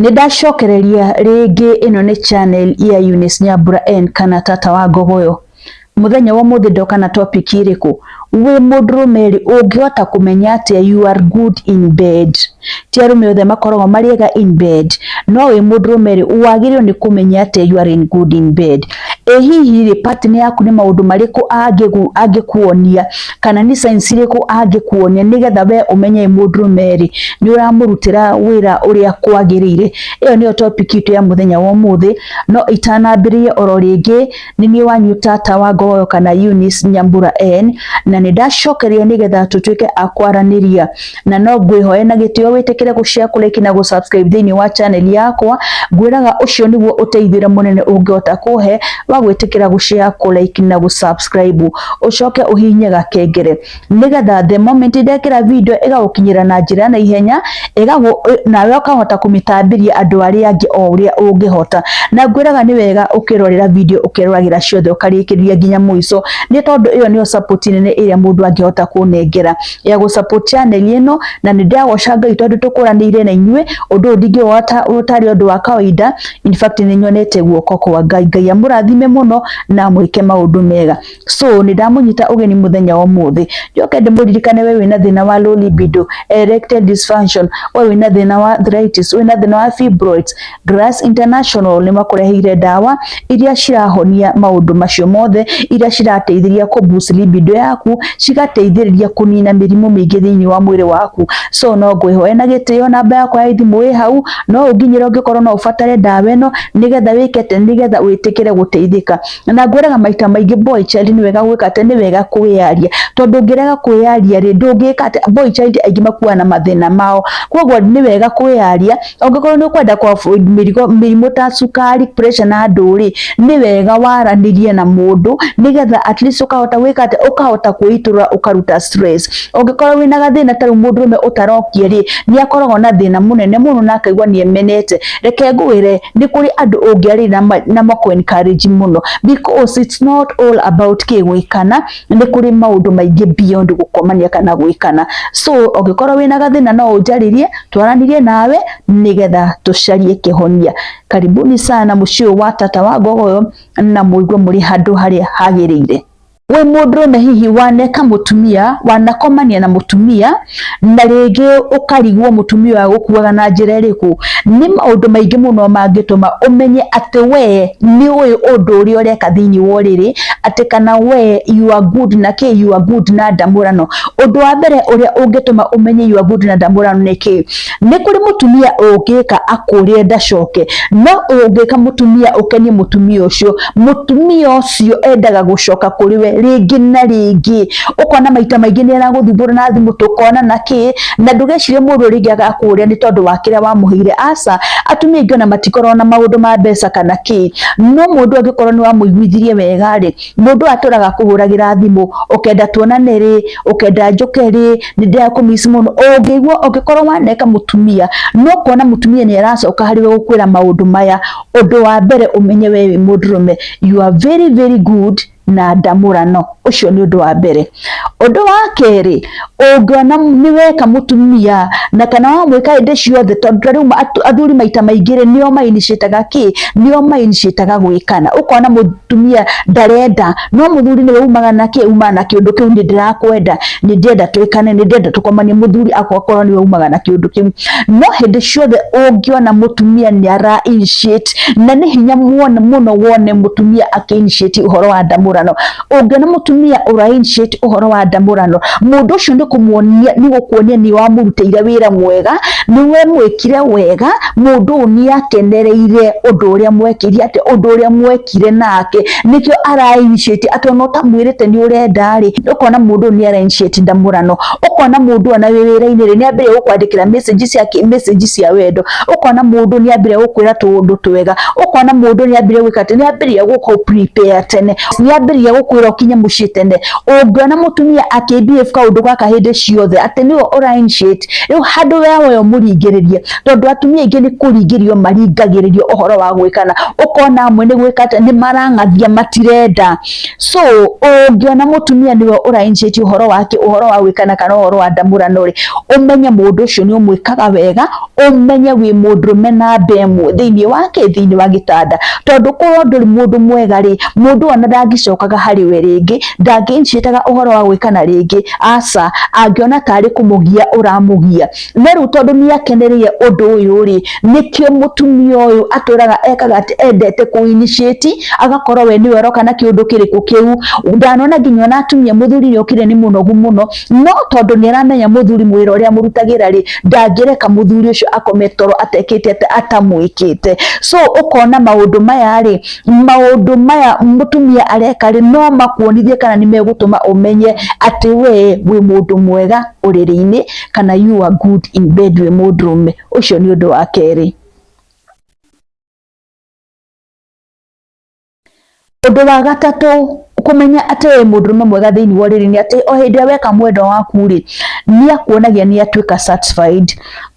Nĩ ndacokereria rĩngĩ. Ĩno nĩ channel ya Eunice Nyambura N kana Tata wa Ngogoyo. Mũthenya wa ũmũthĩ ndoka na topic ĩrĩkũ? Wĩ mũndũrũme rĩ, ũngĩhota kũmenya atĩa you are good in bed? Ti arũme othe makoragwo marĩ ega in bed, no wĩ mũndũrũme rĩ, wagĩrĩirwo nĩ kũmenya atĩa you are in good in bed? Ĩ hihi rĩ, partner yaku nĩ maũndũ marĩkũ angĩkuonia kana nĩ signs irĩkũ angĩkuonia nĩgetha we ũmenye wĩ mũndũrũme rĩ, nĩ ũramũrutĩra wĩra ũrĩa kwagĩrĩire? Ĩyo nĩyo topic itũ ya mũthenya wa ũmũthĩ. No itanambĩrĩria oro rĩngĩ, nĩ niĩ wanyu Tata wa Ngogoyo kana Eunice Nyambura N, na nĩ ndacokeria nĩgetha tũtuĩke a kwaranĩria, na no ngwĩhoe na gĩtĩo wĩtĩkĩre gũ-share, kũ-like na gũ-subscribe thĩinĩ wa channel yakwa. Ngwĩraga ũcio nĩguo ũteithio ũrĩa mũnene ũngĩhota kũhe wa gwĩtĩkĩra gũ-share, kũ-like na gũ-subscribe, ũcoke ũhihinye gakengere nĩgetha the moment ndekĩra video ĩgagũkinyĩra na njĩra ya naihenya, nawe ũkahota kũmĩtambĩria andũ arĩa angĩ o ũrĩa ũngĩhota. Na ngwĩraga nĩ wega ũkĩrorera video ũkeroragĩra ciothe ũkarĩkĩrĩria nginya mũico, nĩ tondũ ĩyo nĩyo support nene ĩrĩa mũndũ angĩhota kũnengera ya gũ support channel ĩno. Na nĩ ndĩragoca Ngai tondũ tũkũranĩire na inyuĩ. Ũndũ ũyũ ndingĩwona ũtarĩ ũndũ wa kawaida. In fact, nĩ nyonete guoko kwa Ngai. Ngai amũrathime mũno na amwĩke maũndũ mega. So nĩ ndamũnyita ũgeni mũthenya wa ũmũthĩ. Njoke ndĩmũririkane, we wĩna thĩna wa low libido, erectile dysfunction, we wĩna thĩna wa arthritis, wĩna thĩna wa fibroids, Grass International nĩ makũreheire ndawa iria cirahonia maũndũ macio mothe, iria cirateithĩrĩria kũ boost libido yaku, cigateithĩrĩria kũnina mĩrimũ mĩingĩ thĩinĩ wa mwĩrĩ waku. So no ngwĩhoe na gĩtĩo, namba yakwa ya thimũ ĩ hau, no ũnginyĩre ũngĩkorwo no ũbatare ndawa ĩno nĩgetha wĩke atĩ, nĩgetha wĩtĩkĩre gũteithĩka. Na ngwĩraga maita maingĩ, boy child, nĩ wega gwĩka atĩ, nĩ wega kwĩyaria, tondũ ũngĩrega kwĩyaria rĩ, ndũngĩka atĩ. Boy child aingĩ makuaga na mathĩna mao, koguo nĩ wega kwĩyaria. Ũngĩkorwo nĩ ũkwenda kũ avoid mĩrimũ ta cukari, pressure na ndũ rĩ, nĩ wega waranĩrie na mũndũ nĩgetha at least ũkahota gwĩka atĩ, ũkahota kwĩitũrũra, ũkaruta stress. Ũngĩkorwo wĩna gathĩna ta rĩu mũndũrũme ũtarokia rĩ, nĩ akoragwo na thĩna mũnene mũno na akaigua nĩ emenete. Reke ngwĩre, nĩ kũrĩ andũ ũngĩarĩria na makũ encourage mũno, because it's not all about kĩ gwĩkana. Nĩ kũrĩ maũndũ maingĩ beyond gũkomania kana gwĩkana. So ũngĩkorwo wĩna gathĩna, no ũnjarĩrie, twaranĩrie nawe nĩgetha tũcarie kĩhonia. Karibuni sana mũciĩ ũyũ wa Tata wa Ngogoyo, na mũigue mũrĩ handũ harĩa hagĩrĩire. Wĩ mũndũrũme, hihi waneka mũtumia, wanakomania na mũtumia, na rĩngĩ ũkarigwo mũtumia ũyũ agũkuaga na njĩra ĩrĩkũ? Nĩ maũndũ maingĩ mũno mangĩtũma ũmenye atĩ we nĩ ũĩ ũndũ ũrĩa ũreka thĩinĩ wa ũrĩrĩ, atĩ kana we you are good na kĩ, you are good na ndamũrano. Ũndũ wa mbere ũrĩa ũngĩtũma ũmenye you are good na ndamũrano nĩ kĩ? Nĩ kũrĩ mũtumia ũngĩka akũrĩre ndacoke, no ũngĩka mũtumia ũkenie mũtumia ũcio, mũtumia ũcio endaga gũcoka kũrĩ we rĩngĩ na rĩngĩ. Ũkona maita maingĩ nĩ aragũthumbũra na thimũ, tũkona na kĩ, na ndũgecirie mũndũ rĩngĩ agakũria nĩ tondũ wa kĩrĩa wamũheire. Aca, atumia aingĩ ona matikoragwo na maũndũ ma mbeca kana kĩ, no mũndũ angĩkorwo nĩ wamũiguithirie wega rĩ, mũndũ atũraga kũhũragĩra thimũ, ũkenda tuonane rĩ, ũkenda njũke rĩ, nĩ ndĩrakũmiss mũno. Ũngĩigua ũngĩkorwo waneka mũtumia no kuona mũtumia nĩ aracoka harĩ we gũkwĩra maũndũ maya, ũndũ wa mbere ũmenye we wĩ mũndũrũme you are very very good na ndamũrano. Ũcio nĩ ũndũ wa mbere. Ũndũ wa kerĩ, ũngĩona nĩ weka mũtumia na kana wamwĩka hĩndĩ ciothe, tondũ ta rĩu athuri maita maingĩ rĩ, nĩo mainitiataga kĩ, nĩo mainitiataga gwĩkana. Ũkona mũtumia ndarenda, no mũthuri nĩwe umaga na kĩ, umaga na kĩũndũ kĩu, "Nĩ ndĩrakwenda, nĩ ndĩrenda twĩkane, nĩ ndĩrenda tũkomanie." Mũthuri akorwo nĩwe umaga na kĩũndũ kĩu. No hĩndĩ ciothe ũngĩona mũtumia nĩ ara initiate, na nĩ hinya mũno wone mũtumia akĩ initiate ũhoro wa ndamũrano, ũngĩona mũtumia ũra initiate ũhoro wa ndamũrano, mũndũ ũcio nĩ kũmuonia, nĩ gũkuonia nĩ wamũrutĩire wĩra mwega, nĩ we mwĩkire wega. Mũndũ ũyũ nĩ akenereire ũndũ ũrĩa mwekire, atĩ ũndũ ũrĩa mwekire nake, nĩkĩo ara initiate, atĩ ona ũtamwĩrĩte nĩ ũrenda rĩ, ũkona mũndũ ũyũ nĩ ara initiate ndamũrano. Ũkona mũndũ ona wĩ wĩra-inĩ rĩ, nĩ ambĩrĩria gũkwandĩkĩra message cia message cia wendo. Ũkona mũndũ nĩ ambĩrĩria gũkwĩra tũũndũ twega. Ũkona mũndũ nĩ ambĩrĩria gwĩka atĩ, nĩ ambĩrĩria gũkũ prepare tene, nĩ Ambĩrĩria gũkwĩra ũkinye mũciĩ tene. Ũngĩona mũtumia akĩ-behave kaũndũ gaka hĩndĩ ciothe atĩ nĩwe ũra initiate, rĩu handũ we we ũmũringĩrĩrie, tondũ atumia aingĩ nĩ kũringĩrĩrio maringagĩrĩrio ũhoro wa gwĩkana, ũkona amwe nĩ gwĩka atĩa, nĩ marang'athia matirenda. So ũngĩona mũtumia nĩwe ũra initiate ũhoro wake, ũhoro wa gwĩkana kana ũhoro wa ndamũrano rĩ, ũmenye mũndũ ũcio nĩ ũmwĩkaga wega, ũmenye wĩ mũndũrũme namba ĩmwe thĩinĩ wa kĩ, thĩinĩ wa gĩtanda. Tondũ korwo ndũrĩ mũndũ mwega rĩ, mũndũ ona ndangĩcokaga harĩ we rĩngĩ, ndangĩ initiate ũhoro wa gwĩkana rĩngĩ, aca, angĩona tarĩ kũmũgia ũramũgia. No rĩu tondũ nĩ akenereire ũndũ ũyũ rĩ, nĩkĩo mũtumia ũyũ atũraga ekaga atĩ endete kũ initiate, agakorwo we nĩwe ũroka na kĩũndũ kĩrĩkũ kĩu. Ndanona nginya ona atumia mũthuri nĩ okire nĩ mũnogu mũno, no tondũ nĩ aramenya mũthuri wĩra ũrĩa amũrutagĩra rĩ, ndangĩreka mũthuri ũcio akome toro atekĩte atĩ, atamwĩkĩte. So ũkona maũndũ maya rĩ, maũndũ maya mũtumia areka rĩ, no makuonithie kana nĩ megũtũma ũmenye atĩ we wĩ mũndũ mwega ũrĩrĩ-inĩ, kana you are good in bed wĩ mũndũrũme. Ũcio nĩ ũndũ wa kerĩ. Ũndũ wa gatatũ kũmenya atĩ wĩ mũndũrũme mwega thĩinĩ wa ũrĩrĩ nĩ atĩ o hĩndĩ ĩrĩa weka mwendwa waku rĩ, nĩ akuonagia nĩ atuĩka satisfied.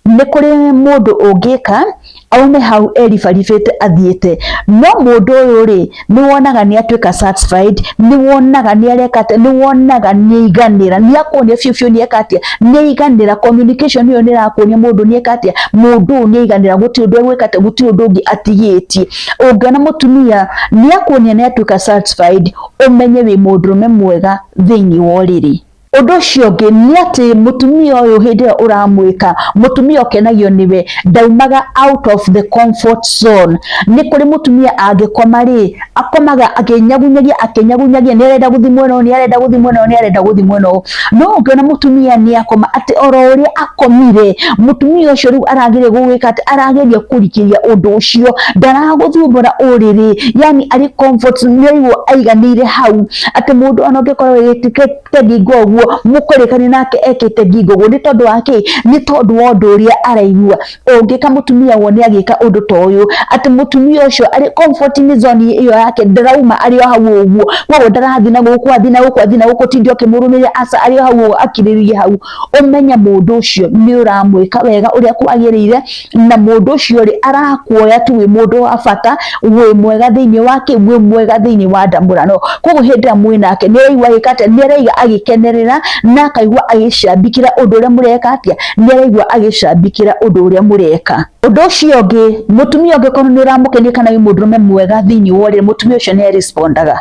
Nĩ kũrĩ mũndũ ũngĩka aume hau eribaribĩte athiĩte, no mũndũ ũyũ rĩ, nĩ wonaga nĩ atuĩka satisfied, nĩ wonaga nĩ areka atĩa, nĩ wonaga nĩ aiganĩra, nĩ akuonia biũ biũ nĩ eka atĩa, nĩ aiganĩra. Communication ĩyo nĩ ĩrakuonia mũndũ nĩ eka atĩa, mũndũ ũyũ nĩ aiganĩra, gũtirĩ ũndũ egwĩka atĩa, gũtirĩ ũndũ ũngĩ atigĩtie. Ũngĩona mũtumia nĩ akuonia nĩ atuĩka satisfied, ũmenye wĩ mũndũrũme mwega thĩinĩ wa ũrĩrĩ. Ũndũ ũcio ũngĩ nĩ atĩ mũtumia ũyũ hĩndĩ ĩrĩa ũramwĩka, mũtumia ũkenagio nĩwe, ndaumaga out of the comfort zone. Nĩ kũrĩ mũtumia angĩkoma rĩ, akomaga akĩnyagunyagia akĩnyagunyagia, nĩ arenda gũthiĩ mwena ũyũ, nĩ arenda gũthiĩ mwena ũyũ, nĩ arenda gũthiĩ mwena ũyũ. No ũngĩona mũtumia nĩ akoma atĩ oro ũrĩa akomire, mũtumia ũcio rĩu arageria gũgwĩka atĩ, arageria kũrikĩria ũndũ ũcio, ndaragũthumbũra ũrĩrĩ, yani arĩ comfort, nĩ araigua aiganĩire hau, atĩ mũndũ ona ũngĩkorwo wĩkĩte ngingo ũguo, mũkũrĩkania nake ekĩte ngingo ũguo, nĩ tondũ wa kĩ? Nĩ tondũ wa ũndũ ũrĩa araigua. Ũngĩka mũtumia wone agĩka ũndũ ta ũyũ, atĩ mũtumia ũcio arĩ comfort zone ĩyo yake, ndarauma arĩ o hau ũguo, koguo ndarathiĩ na gũkũ, athiĩ na gũkũ, athiĩ na gũkũ, tinde ũkĩmũrũmĩrĩra, aca, arĩ o hau ũguo akirĩrĩirie hau, ũmenye mũndũ ũcio nĩ ũramwĩka wega ũrĩa kwagĩrĩire, na mũndũ ũcio rĩ, arakuoya tu wĩ mũndũ wa bata, wĩ mwega thĩinĩ wa kĩ, wĩ mwega thĩinĩ wa ndamũrano. Koguo hĩndĩ ĩrĩa mwĩ nake nĩ araigua agĩka atĩa, nĩ araigua agĩkenerera na akaigua agĩcambikĩra ũndũ ũrĩa mũreka atĩa, nĩ araigua agĩcambikĩra ũndũ ũrĩa mũreka. Ũndũ ũcio ũngĩ, mũtumia ũngĩkorwo nĩ ũramũkenia kana wĩ mũndũrũme mwega thĩinĩ wa ũrĩrĩ, mũtumia ũcio nĩ arespondaga.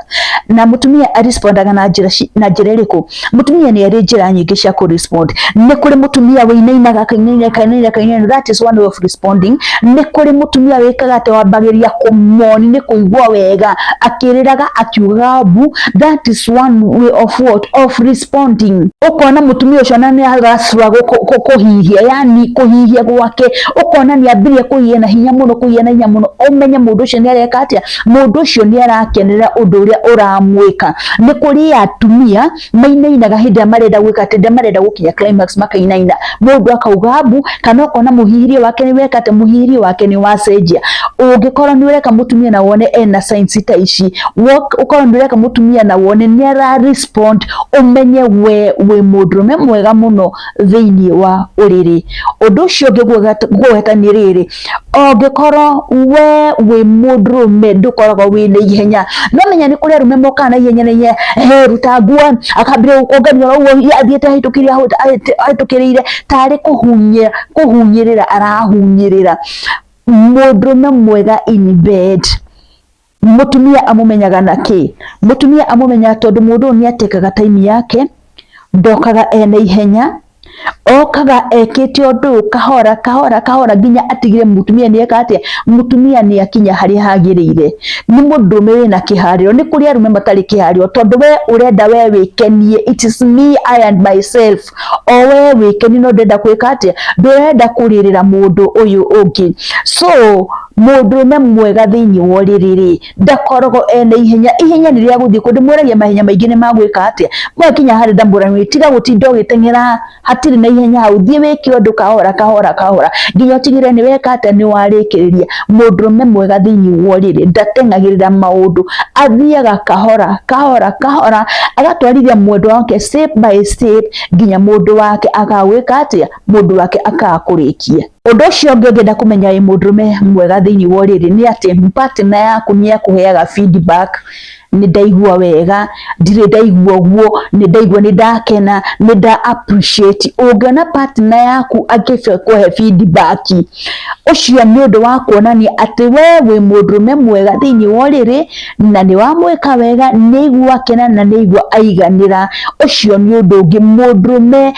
Na mũtumia arespondaga na njĩra na njĩra ĩrĩkũ? Mũtumia nĩ arĩ njĩra nyingĩ cia kũ respond. Nĩ kũrĩ mũtumia wĩinainaga akainaina akainaina akainaina, that is one way of responding. Nĩ kũrĩ mũtumia wĩkaga atĩ wambagĩrĩria kũmoni nĩ kũigua wega, akĩrĩraga akiugaga mbu, that is one way of what? Of responding. Ũkona mũtumia ũcio ona nĩ aracua kũhihia, yani kũhihia gwake, ũkona nĩ ambĩrĩria kũhihia na hinya mũno, kũhihia na hinya mũno, ũmenye mũndũ ũcio nĩ areka atĩa, mũndũ ũcio nĩ arakenerera ũndũ ũrĩa ũramwĩka. Nĩ kũrĩ atumia mainainaga hĩndĩ ĩrĩa marenda gwĩka atĩ, hĩndĩ ĩrĩa marenda gũkinya climax makainaina, mũndũ akauga mbu, kana ũkona mũhihirie wake nĩ weka atĩ, mũhihirie wake nĩ wacenjia. Ũngĩkorwo nĩ ũreka mũtumia na wone ena signs ta ici, ũkorwo nĩ ũreka mũtumia na wone nĩ ara respond, ũmenye we wĩ mũndũrũme mwega mũno thĩinĩ wa ũrĩrĩ. Ũndũ ũcio ũngĩ ngũgweta nĩ rĩrĩ, ũngĩkorwo we wĩ mũndũrũme ndũkoragwo wĩna ihenya, no menya nĩ kũrĩ arũme mokaga na ihenya na ihenya, he ruta nguo, akambĩrĩria gũkũngania ũguo athiĩte ahĩtũkĩrĩire tarĩ kũhunyĩrĩra arahunyĩrĩra. Mũndũrũme mwega in bed, mũtumia amũmenyaga na kĩ? Mũtumia amũmenyaga tondũ mũndũ ũyũ nĩ atekaga time yake, ndokaga ena ihenya, okaga ekĩte ũndũ ũyũ kahora kahora kahora nginya atigĩre mũtumia nĩ eka atĩa, mũtumia nĩ akinya harĩa hagĩrĩire. Nĩ mũndũrũme wĩna kĩharĩro. Nĩ kũrĩ arũme matarĩ kĩharĩro, tondũ we ũrenda we wĩkenie, it is me, I and myself, o we wĩkenie, no ndũrenda gwĩka atĩa, ndũrenda kũrĩrĩra mũndũ ũyũ ũngĩ. So Mũndũrũme mwega thĩinĩ wa ũrĩrĩ rĩ, ndakoragwo ena ihenya. Ihenya nĩ rĩa gũthiĩ kũ? Ndĩmwĩragia mahenya maingĩ nĩ magwĩka atĩa? Mwakinya harĩa ndamwĩra tiga gũtinda ũgĩteng'era, hatirĩ na ihenya hau, thiĩ wĩke ũndũ kahora kahora kahora nginya ũtigĩrĩre nĩ weka atĩa, nĩ warĩkĩrĩria. Mũndũrũme mwega thĩinĩ wa ũrĩrĩ ndateng'agĩrĩra maũndũ, athiaga kahora kahora kahora, agatwarithia mwendwa wake step by step nginya mũndũ wake akagwĩka atĩa, mũndũ wake akakũrĩkia. Ũndũ ũcio ũngĩ ũngĩenda kũmenya wĩ mũndũrũme mwega thĩinĩ wa ũrĩrĩ nĩ atĩ partner yaku nĩ akũheaga feedback, nĩ ndaigua wega, ndirĩ ndaigua ũguo, nĩ ndaigua nĩ ndakena, nĩ nda appreciate. Ũngĩona partner yaku akĩkũhe feedback, ũcio nĩ ũndũ wa kuonania atĩ we wĩ mũndũrũme mwega thĩinĩ wa ũrĩrĩ na nĩ wamwĩka wega, nĩ aigua akena na nĩ aigua aiganĩra. Ũcio nĩ ũndũ ũngĩ mũndũrũme,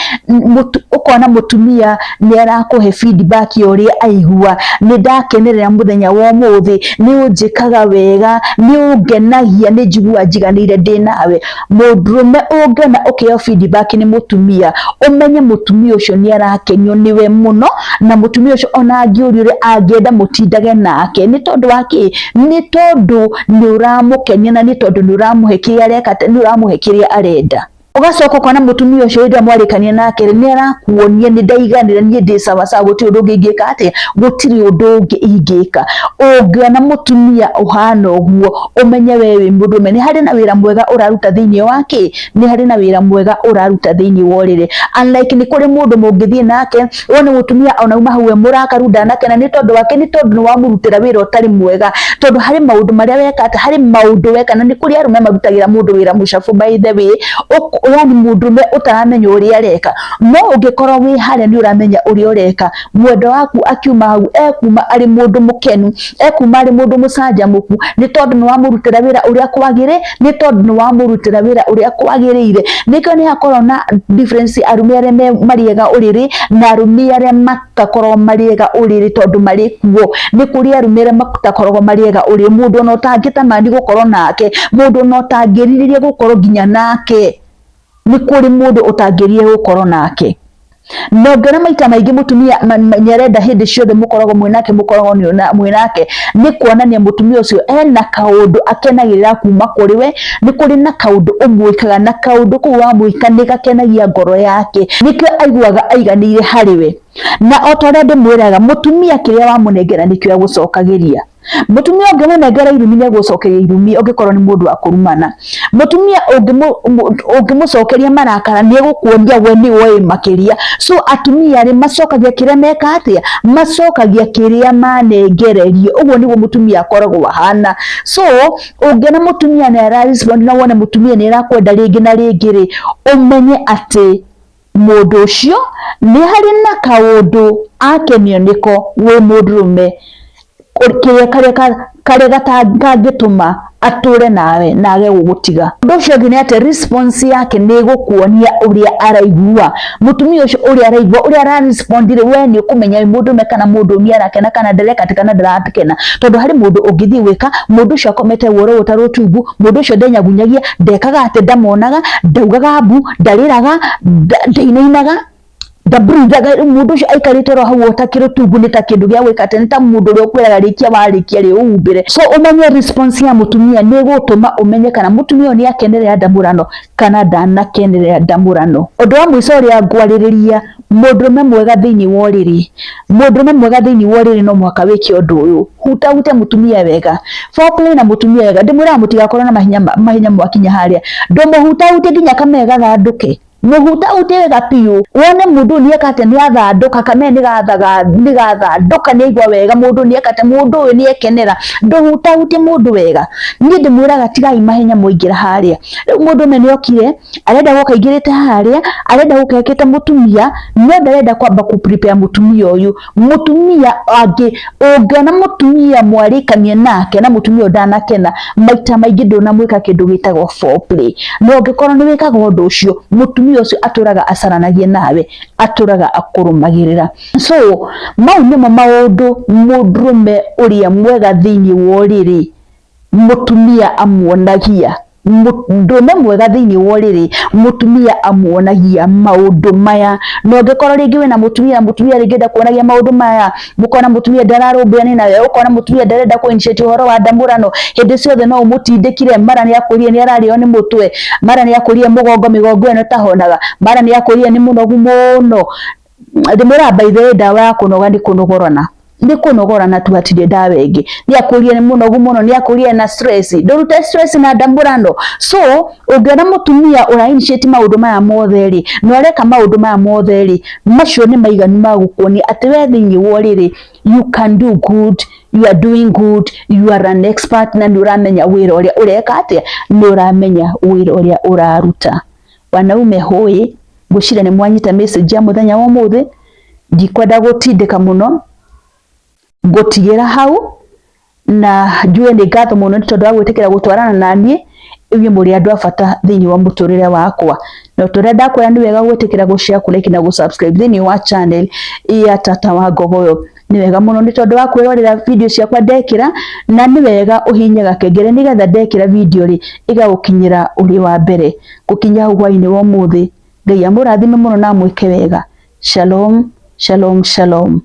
ũkona mũtumia nĩ arakũhe feedback ya ũrĩa aigua, nĩ ndakenerera mũthenya wa ũmũthĩ, nĩ ũnjĩkaga wega, nĩ ũngenagia, nĩ njiguaga njiganĩire ndĩ nawe. Mũndũrũme ũngĩona ũkĩheo feedback nĩ mũtumia, ũmenye mũtumia ũcio nĩ arakenio nĩwe mũno, na mũtumia ũcio ona angĩũrio ũrĩa angĩenda mũtindage nake, nĩ tondũ wa kĩ? Nĩ tondũ nĩ ũramũkenia na nĩ tondũ nĩ ũramũhe kĩrĩa areka, nĩ ũramũhe kĩrĩa arenda. Ũgacoka ũkona mũtumia ũcio hĩndĩ ĩrĩa mwarĩkania nake rĩ, nĩ arakuonia nĩ ndaiganĩra, niĩ ndĩ sawa sawa, gũtirĩ ũndũ ũngĩ ingĩka atĩa, gũtirĩ ũndũ ũngĩ ingĩka. Ũngĩona mũtumia ũhana ũguo, ũmenye we wĩ mũndũrũme, nĩ harĩ na wĩra mwega ũraruta thĩinĩ wa kĩ, nĩ harĩ na wĩra mwega ũraruta thĩinĩ wa ũrĩrĩ. Unlike nĩ kũrĩ mũndũ mũngĩthiĩ nake, wone mũtumia ona auma hau e mũrakaru ndanakena, nĩ tondũ wake, nĩ tondũ nĩ wamũrutĩra wĩra ũtarĩ mwega, tondũ harĩ maũndũ marĩa weka atĩ, harĩ maũndũ weka, na nĩ kũrĩ arũme marutagĩra mũndũ wĩra mũcabu by the way, yani mũndũrũme ũtaramenya ũrĩa areka. No ũngĩkorwo wĩ harĩa nĩ ũramenya ũrĩa ũreka, mwendwa waku akiuma hau ekuma arĩ mũndũ mũkenu, ekuma arĩ mũndũ mũcanjamũku, nĩ tondũ nĩ wamũrutĩra wĩra ũrĩa kwagĩrĩ, nĩ tondũ nĩ wamũrutĩra wĩra ũrĩa kwagĩrĩire. Nĩkĩo nĩ hakoragwo na difference arũme arĩa marĩ ega ũrĩrĩ na arũme arĩa matakoragwo marĩ ega ũrĩrĩ, tondũ marĩ kuo. Nĩ kũrĩ arũme arĩa matakoragwo marĩ ega ũrĩrĩ, mũndũ ona ũtangĩtamani gũkorwo nake, mũndũ ona ũtangĩrirĩria gũkorwo nginya nake, nĩ kũrĩ mũndũ ũtangĩrirĩria gũkorwo nake. Na ũngĩona maita maingĩ mũtumia nĩ arenda hĩndĩ ciothe mũkoragwo mwĩ nake, mũkoragwo mwĩ nake, nĩ kuonania mũtumia ũcio ena kaũndũ akenagĩrĩra kuma kũrĩ we, nĩ kũrĩ na kaũndũ ũmwĩkaga, na kaũndũ kau wamwĩka nĩ gakenagia ngoro yake, nĩkĩo aiguaga aiganĩire harĩ we. Na o ta ũrĩa ndĩmwĩraga, mũtumia kĩrĩa wamũnengera nĩkĩo agũcokagĩria. Mũtumia ũngĩmũnengera irumi nĩ egũcokeria irumi ũngĩkorwo nĩ mũndũ wa kũrumana. Mũtumia ũngĩmũcokeria marakara nĩ egũkuonia we nĩ oĩ makĩria. So atumia rĩ, macokagia kĩrĩa meka atĩa, macokagia kĩrĩa manengererio. Ũguo nĩguo mũtumia akoragwo ahana. So ũngĩona mũtumia nĩ ara respond na wone mũtumia nĩ arakwenda rĩngĩ na rĩngĩ rĩ, ũmenye atĩ mũndũ ũcio nĩ harĩ na kaũndũ akenio nĩko wĩ mũndũrũme, kĩrĩa karĩa kangĩtũma atũre nawe na age gũgũtiga. Ũndũ ũcio ũngĩ nĩ atĩ response yake nĩ ĩgũkuonia ũrĩa araigua. Mũtumia ũcio ũrĩa araigua, ũrĩa ara respond rĩ, we nĩ ũkũmenya wĩ mũndũrũme kana mũndũ nĩ arakena kana ndareka atĩ kana ndarakena. Tondũ harĩ mũndũ ũngĩthiĩ gwĩka, mũndũ ũcio akomete woro ta rũtungu, mũndũ ũcio ndenyagunyagia, ndekaga atĩ, ndamonaga, ndaugaga mbu, ndarĩraga, ndainainaga, ndabreathaga. Mũndũ ũcio aikarĩte oro hau ota kĩrũtungu, nĩ ta kĩndũ gĩa gwĩka atĩ, nĩ ta mũndũ ũrĩa ũkwĩraga rĩkia warĩkia rĩ ũhumbĩre. So ũmenye response ya mũtumia nĩ ĩgũtũma ũmenye kana mũtumia ũyũ nĩ akenerera ndamũrano kana ndanakenerera ndamũrano. Ũndũ wa mũico ũrĩa ngwarĩrĩria, mũndũrũme mwega thĩinĩ wa ũrĩrĩ, mũndũrũme mwega thĩinĩ wa ũrĩrĩ no mũhaka wĩke ũndũ ũyũ: hutahute mũtumia wega, foreplay na mũtumia wega. Ndĩmwĩraga mũtigakorwo na mahinya mahinya mwakinya harĩa, ndũmũhutahutie nginya kamee gathandũke, mũhutahutie wega biũ, wone mũndũ ũyũ nĩeka atĩa, nĩ athandũka, kamee nĩ gathandũka, nĩ aigua wega, mũndũ nĩ eka atĩa, mũndũ ũyũ nĩ ekenera. Ndũhutahutie mũndũ wega. Niĩ ndĩmwĩraga tigai mahenya mwaingĩra harĩa. Rĩu mũndũrũme nĩ okire, arenda gũka aingĩrĩte harĩa, arenda gũka ekĩte mũtumia, no ndarenda kwamba kũ prepare mũtumia ũyũ. Mũtumia angĩ, ũngĩona mũtumia mwarĩkania nake na mũtumia ũyũ ndanakena, maita maingĩ ndũnamwĩka kĩndũ gĩtagwo foreplay. Na ũngĩkorwo nĩ wĩkaga ũndũ ũcio, mũtumia ũcio atũraga acaranagia nawe, atũraga akũrũmagĩrĩra. So mau nĩmo maũndũ mũndũrũme ũrĩa mwega thĩinĩ wa ũrĩrĩ mũtumia amuonagia. Mũndũrũme mwega thĩinĩ wa ũrĩrĩ, mũtumia amuonagia maũndũ maya. Na ũngĩkorwo rĩngĩ wĩna mũtumia, mũtumia rĩngĩ ndakuonagia maũndũ maya, mũkona mũtumia ndararũmbũyania nawe, ũkona mũtumia ndarenda kũ initiate ũhoro wa ndamũrano, hĩndĩ ciothe no ũmũtindĩkire, mara nĩ akwĩrire nĩ ararĩo nĩ mũtwe, mara nĩ akwĩrire mũgongo, mĩgongo ĩno ĩtahonaga, mara nĩ akwĩrire nĩ mũnogu mũno. Ndĩmwĩraga by the way, ndawa ya kũnoga nĩ kũnogorana, nĩ kũnogorana tu, hatirĩ ndawa ĩngĩ. Nĩ akwĩrire nĩ mũnogu mũno, nĩ akwĩrire na stress, ndũrute stress na ndamũrano. So ũngĩona mũtumia ũra initiate maũndũ maya mothe rĩ, na ũreka maũndũ maya mothe rĩ, macio nĩ maiganu ma gũkuonia atĩ we thĩinĩ wa ũrĩrĩ you can do good, you are doing good, you are an expert, na nĩ ũramenya wĩra ũrĩa ũreka atĩa, nĩ ũramenya wĩra ũrĩa ũraruta. Wanaume hũĩ, ngwĩciria nĩ mwanyita message ya mũthenya wa ũmũthĩ, ndikwenda gũtindĩka mũno, ngũtigĩra hau na njuge nĩ ngatho mũno nĩ tondũ wa gwĩtĩkĩra gũtwarana na niĩ. Inyuĩ mũrĩ andũ a bata thĩinĩ wa mũtũrĩre wakwa, na ũrĩa ndakwĩra nĩ wega gwĩtĩkĩra gũ share, kũ like na gũ subscribe thĩinĩ wa channel ya Tata wa Ngogoyo. Nĩ wega mũno nĩ tondũ wa kwĩrorera video ciakwa ndekĩra, na nĩ wega ũhihinye gakengere nĩgetha ndekĩra video rĩ, ĩgagũkinyĩra ũrĩ wa mbere. Gũkinya hau hwainĩ wa ũmũthĩ, Ngai amũrathime mũno na amwĩke wega. Shalom, shalom, shalom.